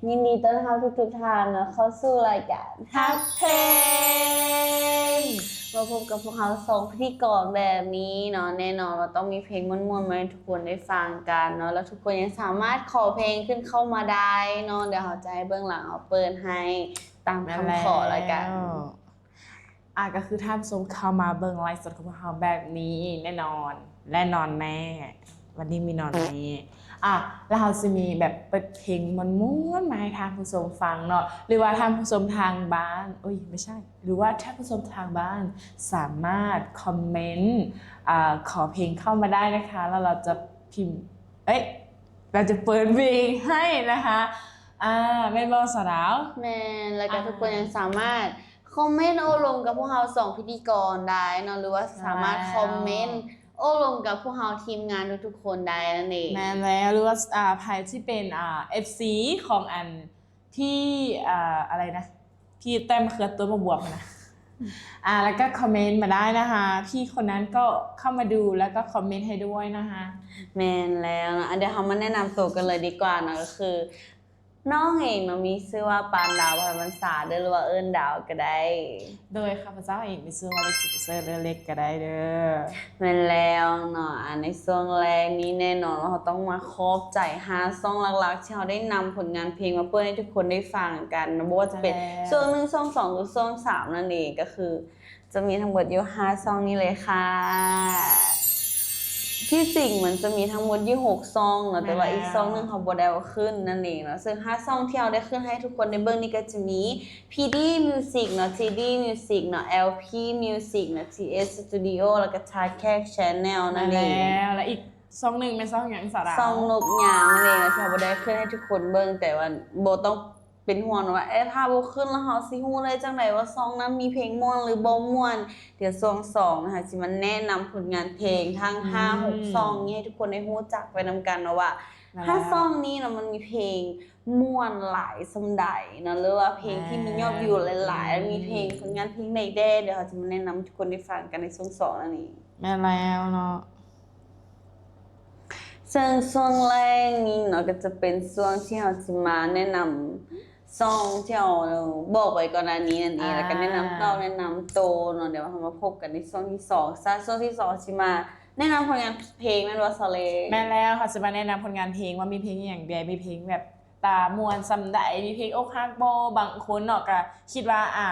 ຍິນດີຕ້ອນຮັບທຸກໆທ່ານເນາະ ເຂົ້າສູ່ລາຍການຮັບເພງ ມາພົບກັບພວກເຮົາສອງພິທີກອນແບບນີ້ເນາະ ແນ່ນອນວ່າຕ້ອງມີເພງມ່ວນໆມາໃຫ້ທຸກຄົນໄດ້ຟັງກັນເນາະ ແລ້ວທຸກຄົນຍັງສາມາດຂໍເພງຂຶ້ນເຂົ້າມາໄດ້ເນາະ ດຽວເຮົາຈະໃຫ້ເບື້ອງຫຼັງເຮົາເປີດໃຫ້ຕາມຄຳຂໍລະກັນ. ອາ ກໍຄືທ່ານຜູ້ຊົມເຂົ້າມາເບິ່ງໄລຟ໌ສົດຂອງພວກເຮົາແບບນີ້ແນ່ນອນ ແນ່ນອນແນ່ ວັນນີ້ມີນອນແນ່ ອາ ແລ້ວເຮົາຊິມີແບບເປີດເພງມ່ວນໆມາໃຫ້ທ່ານຜູ້ຊົມຟັງເນາະ ຫຼືວ່າທ່ານຜູ້ຊົມທາງບ້ານ ໂອ້ຍ ບໍ່ໃຊ່ ຫຼືວ່າທ່ານຜູ້ຊົມທາງບ້ານສາມາດຄອມເມັນ ອາ ຂໍເພງເຂົ້າມາໄດ້ນະຄະ ແລ້ວເຮົາຈະພິມ ເອີຍ ເຮົາຈະເປີດເພງໃຫ້ນະຄະ ອາ ແມ່ນບໍ່ສາວດາວ? ແມ່ນ ແລ້ວກໍ ອາ ທຸກຄົນຍັງສາມາດ ຄອມເມັນໂອ້ລົມກັບພວກເຮົາສອງພິທີກອນໄດ້ເນາະ ຫຼືວ່າສາມາດຄອມເມັນໂອ້ລົມກັບພວກເຮົາທີມງານທຸກໆຄົນໄດ້ນັ້ນເອງ. ແມ່ນແລ້ວ ຫຼືວ່າ ອ່າ ໃຜທີ່ເປັນ ອ່າ ເອັຟຊີ ຂອງອັນ ພີ່ ອ່າ ອະໄລນະ ພີ່ແຕ້ມມະເຂືອຕົ້ນມະບວບຫັ້ນນະ ອ່າ ແລ້ວກໍຄອມເມັນມາໄດ້ນະຄະ ພີ່ຄົນນັ້ນກໍເຂົ້າມາດູ ແລ້ວກໍຄອມເມັນໃຫ້ດ້ວຍນະຄະ. ແມ່ນແລ້ວເນາະ ດຽວເຮົາມາແນະນຳໂຕກັນເລີຍດີກວ່າເນາະ ກໍຄື ນ້ອງເອງເນາະ ມີຊື່ວ່າປານດາວ ພານວັນສາເດີ ຫຼືວ່າເອີ້ນດາວກໍໄດ້. ໂດຍ ຂ້າພະເຈົ້າເອງມີຊື່ວ່າເລັກ ສະເປເຊີ ເລີເລັກກໍໄດ້ເດີ. ແມ່ນແລ້ວເນາະ ອາ ໃນຊ່ວງແລກນີ້ແນ່ນອນວ່າເຮົາຕ້ອງມາຂອບໃຈຫ້າຊ່ອງຫຼັກໆ ທີ່ເຮົາໄດ້ນຳຜົນງານເພງມາເປີດໃຫ້ທຸກຄົນໄດ້ຟັງກັນເນາະ ບໍ່ວ່າຈະເປັນ ແມ່ນແລ້ວ ຊ່ອງໜຶ່ງ ຊ່ອງສອງ ຫຼື ຊ່ອງສາມນັ້ນເອງ ກໍຄື ຈະມີທັງໝົດຢູ່ຫ້າຊ່ອງນີ້ເລີຍຄ່ະ. ທີ່ຈິງມັນຈະມີທັງໝົດຢູ່ຫົກຊ່ອງເນາະ ແຕ່ວ່າອີກຊ່ອງໜຶ່ງເຮົາບໍ່ໄດ້ເອົາຂຶ້ນນັ້ນເອງເນາະ. ເຊິ່ງຫ້າຊ່ອງທີ່ເຮົາໄດ້ຂຶ້ນໃຫ້ທຸກຄົນໄດ້ເບິ່ງນີ້ກໍຈະມີ ພີດີ Music ເນາະ, ທີດີ Music ເນາະ, ແອລພີ Music ເນາະ, ທີເອັດ Studio ແລ້ວກໍ Target Channel ນັ້ນເອງ. ແລ້ວ ແລະ ອີກຊ່ອງໜຶ່ງແມ່ນຊ່ອງຫຍັງສາວດາວ? ຊ່ອງນົບຍາງນັ້ນເອງ ທີ່ເຮົາບໍ່ໄດ້ຂຶ້ນໃຫ້ທຸກຄົນເບິ່ງ ແຕ່ວ່າບໍ່ຕ້ອງ ເປັນຫ່ວງວ່າ ເອ ຖ້າບໍ່ຂຶ້ນແລ້ວເຮົາຊິຮູ້ໄດ້ຈັ່ງໃດວ່າຊ່ອງນັ້ນມີເພງມ່ວນ ຫຼື ບໍ່ມ່ວນ? ດຽວຊ່ວງສອງນະຄະ ຊິມາແນະນຳຜົນງານເພງທັງຫ້າຫົກຊ່ອງນີ້ໃຫ້ທຸກຄົນໄດ້ຮູ້ຈັກໄປນຳກັນເນາະວ່າ ຫ້າຊ່ອງນີ້ເນາະ ມັນມີເພງມ່ວນຫຼາຍສ່ຳໃດເນາະ ຫຼືວ່າເພງທີ່ມີຍອດວິວຫຼາຍໆ ມີເພງ ຜົນງານເພງໃດແດ່ ດຽວເຮົາຊິມາແນະນຳໃຫ້ທຸກຄົນໄດ້ຟັງກັນໃນຊ່ວງສອງນັ້ນເອງ. ແມ່ນແລ້ວເນາະ. ເຊິ່ງຊ່ວງແລກນີ້ເນາະ ກໍຈະເປັນຊ່ວງທີ່ເຮົາຊິມາແນະນຳຊ່ອງທີ່ເຮົາບອກໄວ້ກ່ອນໜ້ານີ້ນັ້ນເອງ ແລ້ວກໍແນະນຳເຕົ້າ ແນະນຳໂຕເນາະ. ດຽວເຮົາມາພົບກັນໃນຊ່ວງທີສອງຊະ. ຊ່ວງທີສອງຊິມາແນະນຳຜົນງານເພງແມ່ນບໍ່ສາວເລ? ແມ່ນແລ້ວ ເຮົາຊິມາແນະນຳຜົນງານເພງວ່າມີເພງອີ່ຫຍັງແດ່ ມີເພງແບບຕາມ່ວນສ່ຳໃດ ມີເພງອົກຫັກບໍ່? ບາງຄົນເນາະ ກໍຄິດວ່າ ອາ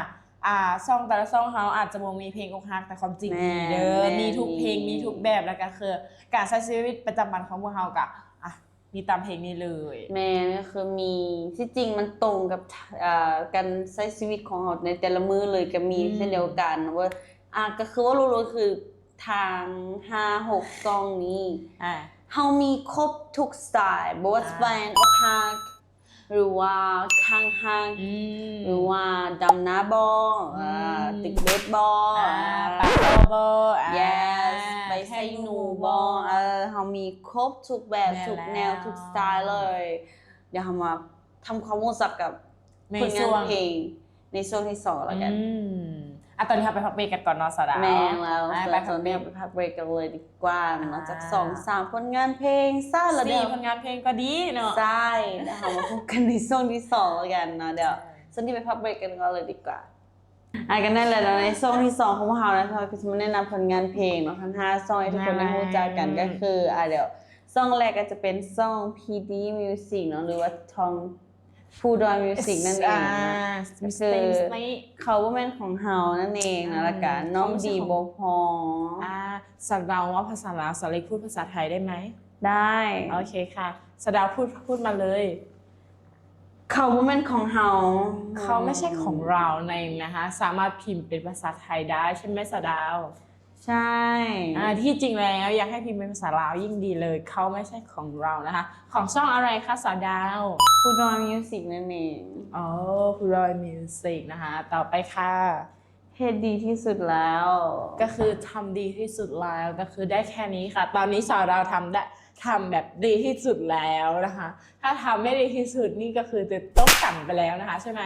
ອາ ຊ່ອງແຕ່ລະຊ່ອງເຮົາອາດຈະບໍ່ມີເພງອົກຫັກ ແຕ່ຄວາມຈິງມີເດີ ມີທຸກເພງ ມີທຸກແບບ ແລ້ວກໍຄືການໃຊ້ຊີວິດປະຈຳວັນຂອງພວກເຮົາກໍ ອາ ມີຕາມເພງນີ້ເລີຍ. ແມ່ນ ກໍຄືມີ ທີ່ຈິງມັນຕົງກັບ ເອີ ການໃຊ້ຊີວິດຂອງເຮົາໃນແຕ່ລະມື້ເລີຍ ກໍມີເຊັ່ນດຽວກັນເວີ້ຍ. ອາ ກໍຄືວ່າລວມໆ ຄືທັງຫ້າຫົກຊ່ອງນີ້ ອາ ເຮົາມີຄົບທຸກສະໄຕ ບໍ່ວ່າຈະເປັນອົກຫັກ ຫຼືວ່າຄ້າງຮັກ ຫຼືວ່າດຳນາບໍ່ ອາ ຕຶກເບັດບໍ່ ອາ ປາກບໍ່ ອາ yes ໄປໃສ່ໜູບໍ່ ເອີ ເຮົາມີຄົບທຸກແບບ ທຸກແນວ ທຸກສະໄຕເລີຍ. ດຽວເຮົາມາທຳຄວາມຮູ້ຈັກກັບຜົນງານເພງ ໃນຊ່ວງທີສອງແລ້ວກັນ. ອືມ ອາ ຕອນນີ້ເຮົາໄປພັກເບຣກກັນກ່ອນເນາະສາວດາວ. ແມ່ນແລ້ວ ໄປພັກເບຣກ ໄປພັກເບຣກກັນເລີຍດີກວ່າເນາະ. ອາ ຈັກສອງສາມຜົນງານເພງຊະ ແລ້ວດຽວ ສີ່ຜົນງານເພງກໍດີເນາະ. ໃຊ່ ດຽວເຮົາມາພົບກັນໃນຊ່ວງທີສອງແລ້ວກັນເນາະ. ດຽວ ເອີ ຊ່ວງນີ້ໄປພັກເບຣກກັນກ່ອນເລີຍດີກວ່າ. ອາ ກໍນັ້ນແຫຼະເນາະ ໃນຊ່ວງທີສອງຂອງພວກເຮົານະ ເຮົາກໍຊິມາແນະນຳຜົນງານເພງເນາະ ທັງຫ້າຊ່ອງໃຫ້ທຸກຄົນໄດ້ຮູ້ຈັກກັນ ກໍຄື ອາ ດຽວ ຊ່ອງແລກກໍຈະເປັນຊ່ອງ ພີດີ Music ເນາະ ຫຼືວ່າຊ່ອງ ພູດອຍ Music ນັ້ນເອງເນາະ. ອາ ກໍຄື ເຂົາບໍ່ແມ່ນຂອງເຮົານັ້ນເອງເນາະ ແລ້ວກະນ້ອງດີບໍ່ພໍ. ອາ ສາວດາວເວົ້າພາສາລາວ ສາວເລັກພູດພາສາໄທໄດ້ໄໝ? ໄດ້. ໂອເຄຄ່ະ ສາວດາວພູດ ພູດມາເລີຍ. ເຂົາບໍ່ແມ່ນຂອງເຮົາ เขาไม่ใช่ของเรา ນັ້ນເອງນະຄະ ສາມາດພິມເປັນພາສາໄທໄດ້ ໃຊ່ໄໝສາວດາວ? ໃຊ່. ອາ ທີ່ຈິງແລ້ວຢາກໃຫ້ພິມເປັນພາສາລາວຍິ່ງດີເລີຍ เขาไม่ใช่ของเรา ນະຄະ. ຂອງຊ່ອງອະໄລຄະສາວດາວ? ພູດອຍ Music ນັ້ນເອງ. ອໍ ພູດອຍ Music ນະຄະ. ຕໍ່ໄປຄ່ະ. ເຮັດດີທີ່ສຸດແລ້ວ ກໍຄືທຳດີທີ່ສຸດແລ້ວ ກໍຄືໄດ້ແຄ່ນີ້ຄ່ະ. ຕອນນີ້ສາວດາວທຳໄດ້ ທຳແບບດີທີ່ສຸດແລ້ວນະຄະ. ຖ້າທຳໄດ້ດີທີ່ສຸດນີ້ກໍຄືຈະຕົກຕ່ຳໄປແລ້ວນະຄະ ໃຊ່ໄໝ?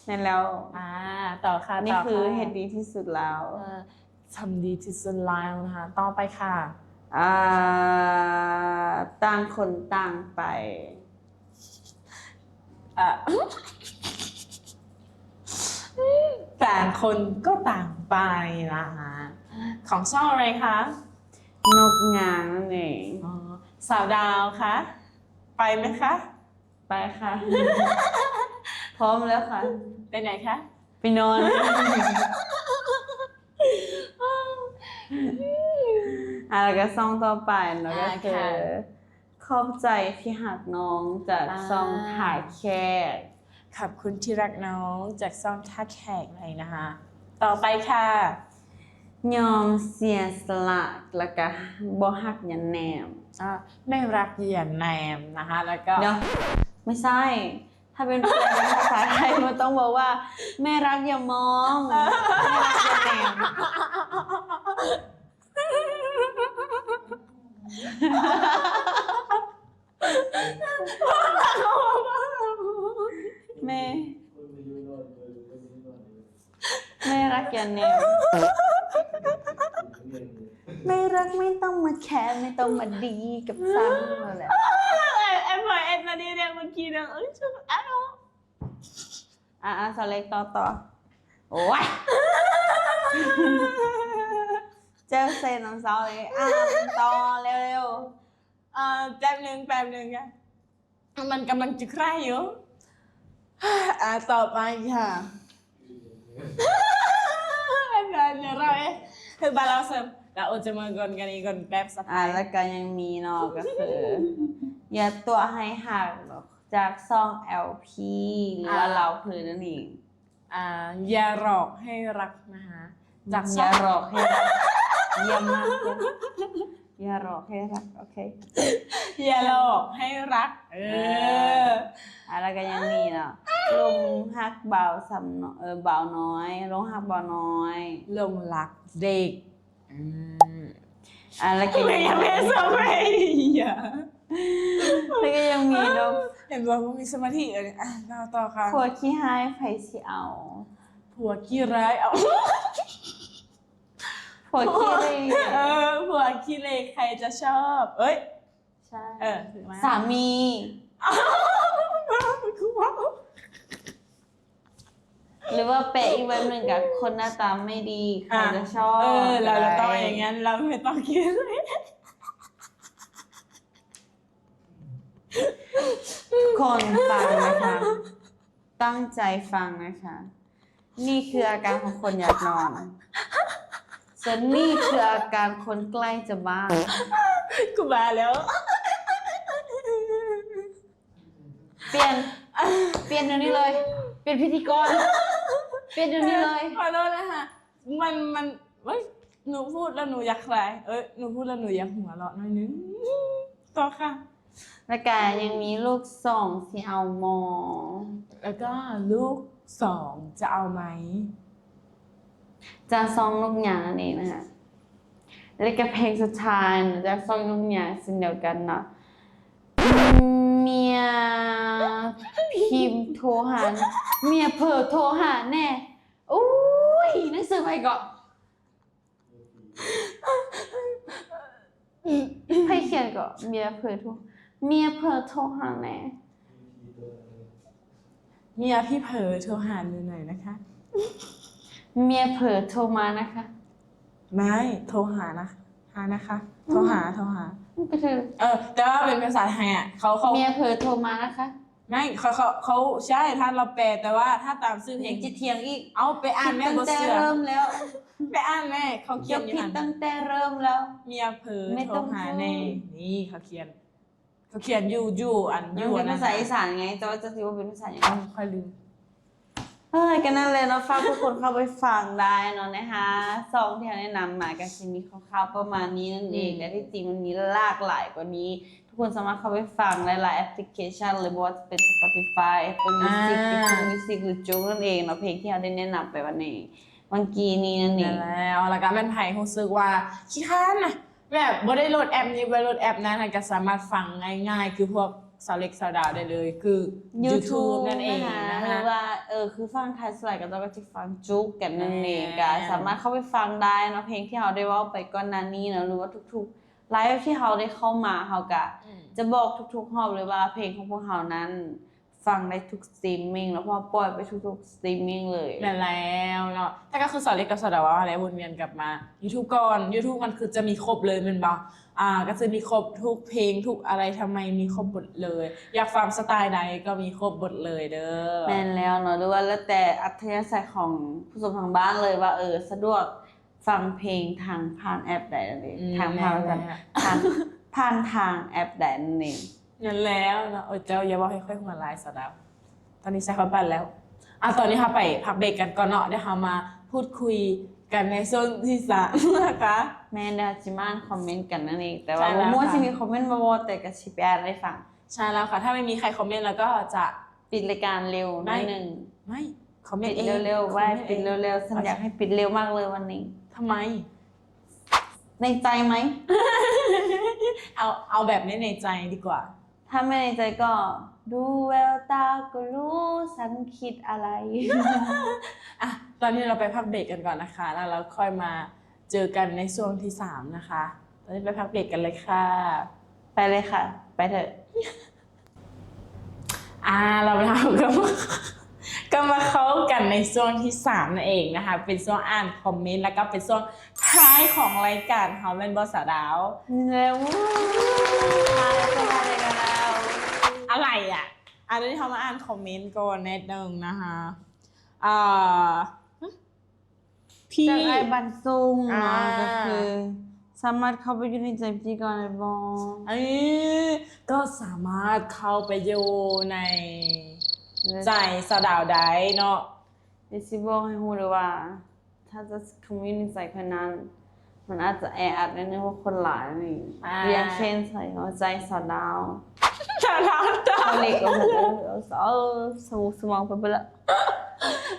ແມ່ນແລ້ວ. ອາ ຕໍ່ຄ່ະ ນີ້ຄືເຮັດດີທີ່ສຸດແລ້ວ. ເອີ ທຳດີທີ່ສຸດແລ້ວນະຄະ. ຕໍ່ໄປຄ່ະ. ອາ ຕ່າງຄົນຕ່າງໄປ. ຕ່າງຄົນກໍຕ່າງໄປນະຮະ. ຂອງຊ່ອງອະໄລຄະ? ນົກງາງນັ້ນເອງ. ອໍ ສາວດາວຄະ? ໄປໄໝຄະ? ໄປຄ່ະ. ພ້ອມແລ້ວຄ່ະ. ໄປໄຫນຄະ? ໄປນອນ. ອ່າ ແລ້ວກໍຊ່ອງຕໍ່ໄປເນາະ ອ່າ ກໍຄື ຄ່ະ ຂອບໃຈທີ່ຮັກນ້ອງ ຈາກ ອ່າ ຊ່ອງທ່າແຂກ. ຂອບຄຸນທີ່ຮັກນ້ອງ ຈາກຊ່ອງທ່າແຂກເລີຍນະຮະ. ຕໍ່ໄປຄ່ະ. ຍອມເສຍສະຫຼະ ແລ້ວກະບໍ່ຮັກຢ່າແນມ. ອ່າ ໄມ່ຮັກຢ່າແນມນະຮະ ແລ້ວກໍ ດຽວ ໄມ່ໃຊ່ ຖ້າເປັນ ເປັນພາສາໄທ ມັນຕ້ອງບອກວ່າ ແມ່รักอย่ามอง ແມ່รักอย่าแนม แม่ แม่รักอย่าแนม แม่รักไม่ต้องมาแคร์ ไม่ต้องมาดีกับฉันนั่นแหละ ไอ้พลอยเอ็ดมาดีเนี่ยเมื่อกี้เนี่ย เอ้ย ชุบอ้าว อ่ะ อ่ะ สาวเล็กต่อ ต่อ โอ้ย เจ้าเซนน้ำเศร้าเลย อ่ะ ต่อ เร็วๆ เอ่อ แป๊บนึง แป๊บนึงค่ะ มันกำลังจะใคร่อยู่ อ่ะ ต่อไปค่ะ เดี๋ยวเราเอ๊ะ คือบาลาเซิม แล้วโอจะมาก่อนกันอีกก่อนแป๊บสัก อ่ะ แล้วก็ยังมีเนาะ ก็คือ อย่าตัวให้หักเนาะ จากช่องแอลพี หรือว่า อ่า ลาวพลือนั่นเอง อ่า อย่าหลอกให้รักนะคะ จากช่อง อย่าหลอกให้รัก เยี่ยมมาก อย่าหลอกให้รัก โอเค อย่าหลอกให้รัก เออ เออ อ่ะ แล้วก็ยังมีเนาะ หลงฮักบ่าวสำน้อย เออ บ่าวน้อย หลงฮักบ่าวน้อย หลงรักเด็ก อืม อ่ะ แล้วก็ยังมี ไม่สมัยอย่า แล้วก็ยังมีเนาะ เห็นบ่ บ่มีสมาธิเลย อ่ะ ต่อ ต่อค่ะ ผัวขี้ฮ้ายไผสิเอา ผัวขี้ร้ายเอา ผัวขี้เหร่ เออ ผัวขี้เหร่ใครจะชอบ เอ้ย ใช่ เออ ถือมา สามี หรือว่าแปลอีกแบบหนึ่งก็ คนหน้าตาไม่ดี ใคร อ่ะ จะชอบ เออ เราจะต้อง อะไร อย่างนั้น เราไม่ต้องคิด ทุกคนฟังนะคะ ตั้งใจฟังนะคะ นี่คืออาการของคนอยากนอน ส่วนนี่คืออาการคนใกล้จะบ้า กูบ้าแล้ว เปลี่ยน เปลี่ยนเดี๋ยวนี้เลย เปลี่ยนพิธีกร เปลี่ยนเดี๋ยวนี้เลย ขอโทษนะคะ มัน มัน เอ้ย หนูพูดแล้วหนูอยากคลาย เอ้ย หนูพูดแล้วหนูอยากหัวเราะหน่อยนึง ต่อค่ะ แล้วก็ยังมีลูกสองสิเอามอ แล้วก็ลูกสองจะเอาไหม จากช่องนกหยางนั่นเองนะคะ แล้วก็เพลงสุดท้ายนะ จากช่องนกหยางเช่นเดียวกันเนาะ เมียพิมพ์โทรหา เมียเผลอโทรหาแน่ โอ้ย หนังสือไผเกาะ ໃຜຂຽນກໍ ເມຍເຜີໂທ ເມຍເຜີໂທຫາແນ່ ເມຍພີ່ເຜີໂທຫາໜູໜ່ອຍນະຄະ ເມຍເຜີໂທມານະຄະ ໄມ່ ໂທຫານະ ຫານະຄະ ໂທຫາ ໂທຫາ ມັນກໍຖືກ ເອີ ແຕ່ວ່າເປັນພາສາໄທອະ ເຂົາ ເຂົາ ເມຍເຜີໂທມານະຄະ ໄມ່ ເຂົາ ເຂົາ ເຂົາ ໃຊ່ ທ່ານລາວແປ ແຕ່ວ່າຖ້າຕາມຊື່ເພງ ຍັງຈະຖຽງອີກ ເອົາ ໄປອ່ານແມ່ ຜິດຕັ້ງແຕ່ເລີ່ມແລ້ວ ໄປອ່ານແມ່ ເຂົາຂຽນຢູ່ຫັ້ນ ເຈົ້າຜິດຕັ້ງແຕ່ເລີ່ມແລ້ວ ເມຍເຜີໂທຫາແນ່ ນີ້ເຂົາຂຽນ ເຂົາຂຽນຢູ່ ຢູ່ອັນ ມັນເປັນພາສາອີສານໄງ ແຕ່ວ່າຈັກຊິວ່າເປັນພາສາຫຍັງ ເອີ ຂ້ອຍລືມ ເອີ ກໍນັ້ນແຫຼະເນາະ ຝາກທຸກຄົນເຂົ້າໄປຟັງໄດ້ເນາະ ໃນຫ້າຊ່ອງທີ່ເຮົາແນະນຳມາ ກໍຊິມີຄ່າວໆປະມານນີ້ນັ້ນເອງ ອືມ ແຕ່ທີ່ຈິງມັນມີຫຼາກຫຼາຍກວ່ານີ້ ທຸກຄົນສາມາດເຂົ້າໄປຟັງໄດ້ຫຼາຍແອັບພລິເຄຊັນເລີຍ ບໍ່ວ່າຈະເປັນ Spotify Apple Music ອ່າ YouTube Music ຫຼື JOOX ນັ້ນເອງເນາະ ເພງທີ່ເຮົາໄດ້ແນະນຳໄປວັນນີ້ ວັນກີ້ນີ້ນັ້ນເອງ ນັ້ນແຫຼະ ແລ້ວກໍແມ່ນໃຜຮູ້ສຶກວ່າຂີ້ຄ້ານນະ ແບບບໍ່ໄດ້ໂຫຼດແອັບນີ້ ບໍ່ໄດ້ໂຫຼດແອັບນັ້ນ ກໍສາມາດຟັງງ່າຍໆ ຄືພວກສາວເລັກສາວດາວໄດ້ເລີຍ ຄື YouTube YouTube ນັ້ນເອງນະ ນະຄະ ຫຼືວ່າ ເອີ ຄືຝັ່ງໄທສ່ວນຫຼາຍເຂົາເຈົ້າກໍຈະຟັງຈຸກກັນນັ້ນເອງ ແມ່ນ ກໍສາມາດເຂົ້າໄປຟັງໄດ້ເນາະ ເພງທີ່ເຮົາໄດ້ເວົ້າໄປກ່ອນໜ້ານີ້ເນາະ ຫຼືວ່າທຸກໆ ໄລຟ໌ທີ່ເຮົາໄດ້ເຂົ້າມາ ເຮົາກະ ອືມ ຈະບອກທຸກໆຮອບເລີຍວ່າເພງຂອງພວກເຮົານັ້ນ ຟັງໄດ້ທຸກສະຕຣີມມິງ ແລ້ວເພາະວ່າປ່ອຍໄປທຸກໆສະຕຣີມມິງເລີຍ. ແມ່ນແລ້ວເນາະ. ແຕ່ກໍຄືສາວເລັກກັບສາວດາວເວົ້າຫັ້ນແຫຼະ ວົນວຽນກັບມາ YouTube ກ່ອນ. YouTube ມັນຄືຈະມີຄົບເລີຍແມ່ນບໍ່? ອ່າ ກໍຈະມີຄົບທຸກເພງ ທຸກອະໄລ ທຳໄມມີຄົບໝົດເລີຍ. ຢາກຟັງສະໄຕໃດກໍມີຄົບໝົດເລີຍເດີ. ແມ່ນແລ້ວເນາະ. ຫຼືວ່າແລ້ວແຕ່ອັດທະຍາໄສຂອງຜູ້ຊົມທາງບ້ານເລີຍວ່າ ເອີ ສະດວກ ຟັງເພງທາງຜ່ານແອັບໃດນັ້ນເອງ ອືມ ທາງຜ່ານ ແມ່ນແລ້ວ ຜ່ານ ຜ່ານທາງແອັບໃດນັ້ນເອງ. ນັ້ນແລ້ວເນາະ. ໂອ້ຍ ເຈົ້າຢ່າເວົ້າໃຫ້ຂ້ອຍຫົວຫຼາຍຊະດາວ. ຕອນນີ້ໃສ່ຄວາມປັ່ນແລ້ວ. ອ່ະ ຕອນນີ້ເຮົາໄປພັກເບຣກກັນກ່ອນເນາະ. ດຽວເຮົາມາພູດຄຸຍກັນໃນຊ່ວງທີສາມນະຄະ. ແມ່ນ ດຽວເຮົາຊິມາອ່ານຄອມເມັນກັນນັ້ນເອງ. ແຕ່ວ່າ ໃຊ່ແລ້ວ ບໍ່ຮູ້ວ່າ ຄ່ະ ຊິມີຄອມເມັນບໍ່ ແຕ່ກໍຊິໄປອ່ານໃຫ້ຟັງ. ໃຊ່ແລ້ວຄ່ະ. ຖ້າໄມ່ມີໃຄຄອມເມັນ ແລ້ວກໍຈະ ປິດລາຍການເລັວໜ້ອຍໜຶ່ງ. ໄມ້ ຄອມເມັນເອງ ເລັວໆ ໄວ້ ປິດເລັວໆ. ສັນຢາກໃຫ້ປິດເລັວມາກເລີຍວັນນີ້. ທຳໄມ? ໃນໃຈໄໝ? ເອົາ ເອົາແບບໃນໃນໃຈດີກວ່າ. ຖ້າແມ່ນໃນໃຈກໍ ດູແວວຕາກໍຮູ້ສັນຄິດອະໄລ. ອ່ະ ຕອນນີ້ເຮົາໄປພັກເບຣກກັນກ່ອນນະຄະ ແລ້ວເຮົາຄ່ອຍມາເຈີກັນໃນຊ່ວງທີສາມນະຄະ. ຕອນນີ້ໄປພັກເບຣກກັນເລີຍຄ່ະ. ໄປເລີຍຄ່ະ ໄປເຖາະ. ອ່າ ແລ້ວເຮົາກໍມາ ກໍມາເຂົ້າກັນໃນຊ່ວງທີສາມນັ້ນເອງນະຄະ ເປັນຊ່ວງອ່ານຄອມເມັນ ແລ້ວກໍເປັນຊ່ວງທ້າຍຂອງລາຍການເຮົາ ແມ່ນບໍ່ສາວດາວ? ແມ່ນແລ້ວ. ອະໄລອະ? ອັນນີ້ເຮົາມາອ່ານຄອມເມັນກ່ອນແນດໜຶ່ງນະຄະ. ອ່າ ພີ່ ຈາກອ້າຍບັນຊົງເນາະ ອ່າ ກໍຄືສາມາດເຂົ້າໄປຢູ່ໃນໃຈພິທີກອນໄດ້ບໍ່? ເອີ ກໍສາມາດເຂົ້າໄປຢູ່ໃນໃຈສາວດາວໄດ້ເນາະ. ດຽວຊິບອກໃຫ້ຮູ້ເດີວ່າ ຖ້າຈະເຂົ້າໄປຢູ່ໃນໃຈຂ້ອຍນັ້ນ ມັນອາດຈະແອອັດໜ້ອຍໜຶ່ງ ເພາະຄົນຫຼາຍນີ້ ອ່າ ຢ່າງເຊັ່ນ ໃສ່ຫົວໃຈສາວດາວ ສາວດາວ ສາວເລັກ ເອີ ເອີ ສະໝອງໄປເບິດລະ.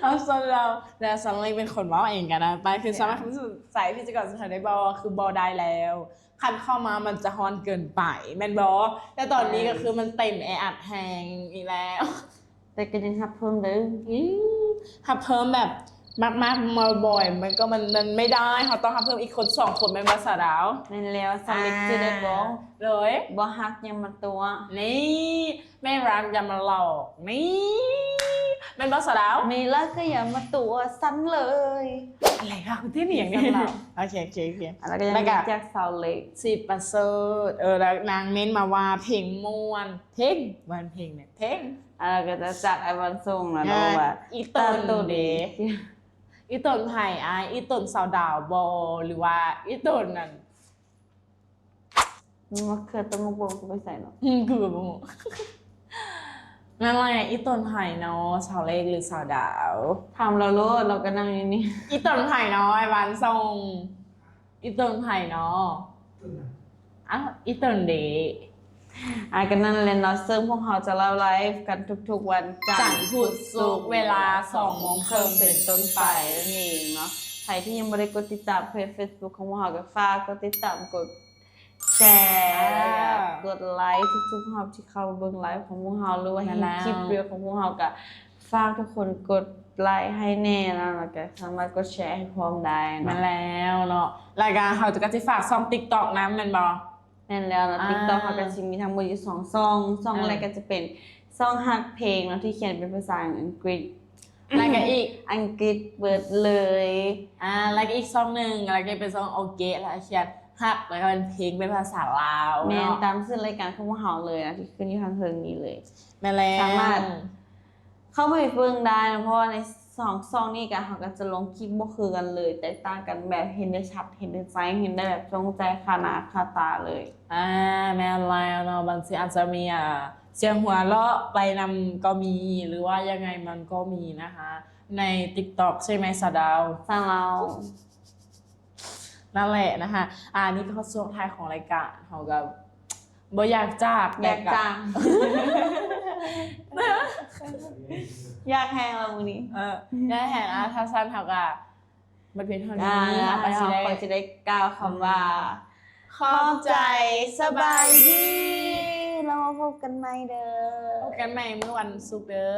ເອົາ ສ່ວນລາວ ແລ້ວສາວເລັກເປັນຄົນເວົ້າເອງກໍໄດ້ໄປ ຄືສາມາດ ໂອເຄ ໃສ່ພິທີກອນສຸດທ້າຍໄດ້ບໍ່? ຄືບໍ່ໄດ້ແລ້ວ ຄັນເຂົ້າມາມັນຈະຮ້ອນເກີນໄປ ແມ່ນບໍ່? ແຕ່ຕອນນີ້ກໍຄືມັນເຕັມແອອັດແຮງອີກແລ້ວ. ແຕ່ກໍຍັງຮັບເພີ່ມເດີ. ອືມ ຮັບເພີ່ມແບບມາກໆ ມາບໍ່ອຍ ມັນກໍ ມັນ ມັນໄມ່ໄດ້ ເຮົາຕ້ອງຮັບເພີ່ມອີກຄົນສອງຄົນ ແມ່ນບໍ່ສາວດາວ? ແມ່ນແລ້ວ ສາວເລັກ ອ່າ ຈື່ໄດ້ບໍ່? ໂດຍ ບໍ່ຮັກຢ່າມາຕົວະ. ນີ້ ແມ່ນຮັກຢ່າມາຫຼອກ. ນີ້ ແມ່ນບໍ່ສາວດາວ? ນີ້ລະກໍຢ່າມາຕົວະຊັ້ນເລີຍ. ອະໄລວະ ກູຕິໜີຫຍັງນີ້? ໂອເຄ ໂອເຄ ໂອເຄ ແລ້ວກໍຍັງມີຈາກສາວເລັກ ສິບປະເສີດ ເອີ ແລ້ວນາງເມັ້ນມາວ່າເພງມ່ວນ ເພງ ບໍ່ແມ່ນເພງນະ ເພງ ອ່າ ກໍຈາກອ້າຍວັນຊົງນະ ອ່າ ວ່າ ອີຕົນເດ ອີຕົນໃຜອ້າຍ? ອີຕົນສາວດາວບໍ່ ຫຼືວ່າອີຕົນນັ້ນ ມັນມາເຄືອຕົ້ນໝາກບວບ ກູໄປໃສ່ເນາະ? ອືມ ກູກໍບໍ່ຮູ້. ນັ້ນແຫຼະ ອີຕົນໃຜເນາະ ສາວເລັກ ຫຼື ສາວດາວ? ຖາມລາວໂລດ ລາວກໍນັ່ງຢູ່ນີ້. ອີຕົນໃຜເນາະ ອ້າຍວັນຊົງ? ອີຕົນໃຜເນາະ? ອ້າວ ອີຕົນເດ. ອ່າ ກໍນັ້ນແຫຼະເນາະ ເຊິ່ງພວກເຮົາຈະໄລຟ໌ກັນທຸກໆວັນຈັນ ຈັນ ພຸດ ສຸກ ເວລາສອງໂມງເຄິ່ງເປັນຕົ້ນໄປນັ້ນເອງເນາະ. ໃຜທີ່ຍັງບໍ່ໄດ້ກົດຕິດຕາມເພຈ Facebook ຂອງພວກເຮົາ ກໍຝາກກົດຕິດຕາມ ກົດແຊ ອ່າ ແລ້ວກໍກົດໄລຄ໌ທຸກໆຮອບທີ່ເຂົ້າເບິ່ງໄລຟ໌ຂອງພວກເຮົາ ຫຼືວ່າເຫັນ ແມ່ນແລ້ວ ຄລິບຣີວິວຂອງພວກເຮົາ ກໍຝາກທຸກຄົນກົດໄລຄ໌ໃຫ້ແດ່ເນາະ ແລ້ວກໍສາມາດກົດແຊໃຫ້ພ້ອມໄດ້ເນາະ. ແມ່ນແລ້ວເນາະ ແລ້ວກໍເຮົາກໍຊິຝາກຊ່ອງ TikTok ນຳ ແມ່ນບໍ່? ແມ່ນແລ້ວເນາະ ອ່າ TikTok ເຮົາກໍຊິມີທັງໝົດຢູ່ສອງຊ່ອງ ຊ່ອງ ເອີ ແລກກໍຈະເປັນຊ່ອງຮັກເພງເນາະ ທີ່ຂຽນເປັນພາສາອັງກິດ ແລ້ວກໍອີກ ອັງກິດເບິດເລີຍ ອ່າ ແລ້ວກໍອີກຊ່ອງໜຶ່ງ ແລ້ວກໍເປັນຊ່ອງໂອເກະ ແລ້ວຂຽນຮັກ ແລ້ວກໍເປັນເພງເປັນພາສາລາວເນາະ. ແມ່ນ ຕາມຊື່ລາຍການຂອງພວກເຮົາເລີຍນະ ທີ່ຂຶ້ນຢູ່ທາງເທິງນີ້ເລີຍ. ແມ່ນແລ້ວ ສາມາດ ເຂົ້າໄປເບິ່ງໄດ້ເນາະ ເພາະວ່າໃນສອງຊ່ອງນີ້ກະ ເຮົາກະຈະລົງຄລິບບໍ່ຄືກັນເລີຍ ແຕກຕ່າງກັນແບບເຫັນໄດ້ຊັດ ເຫັນໄດ້ໃຈ ເຫັນໄດ້ແບບຕົງໃຈຄາໜ້າຄາຕາເລີຍ. ອ່າ ແມ່ນແລ້ວເນາະ ບາງທີອາດຈະມີ ອ່າ ສຽງຫົວເລາະໄປນຳກໍມີ ຫຼືວ່າຍັງໄງມັນກໍມີນະຄະ ໃນ TikTok ໃຊ່ໄໝສາວດາວ? ສາວລາວ. ນັ້ນແຫຼະນະຄະ ອ່າ ນີ້ກໍຮອດຊ່ວງທ້າຍຂອງລາຍການ ເຮົາກໍບໍ່ຢາກຈາກ ຢາກຈາກ ຢາກແຮງລະມື້ນີ້ ເອີ ຢາກແຮງ ອ່າ ຖ້າຊັ້ນເຮົາກໍໝົດພຽງເທົ່ານີ້ ອ່າ ເຮົາກໍຊິໄດ້ ເຮົາກໍຊິໄດ້ກ່າວຄຳວ່າ ຂອບໃຈ ສະບາຍດີ ແລ້ວມາພົບກັນໃໝ່ເດີ ພົບກັນໃໝ່ມື້ວັນສຸກເດີ.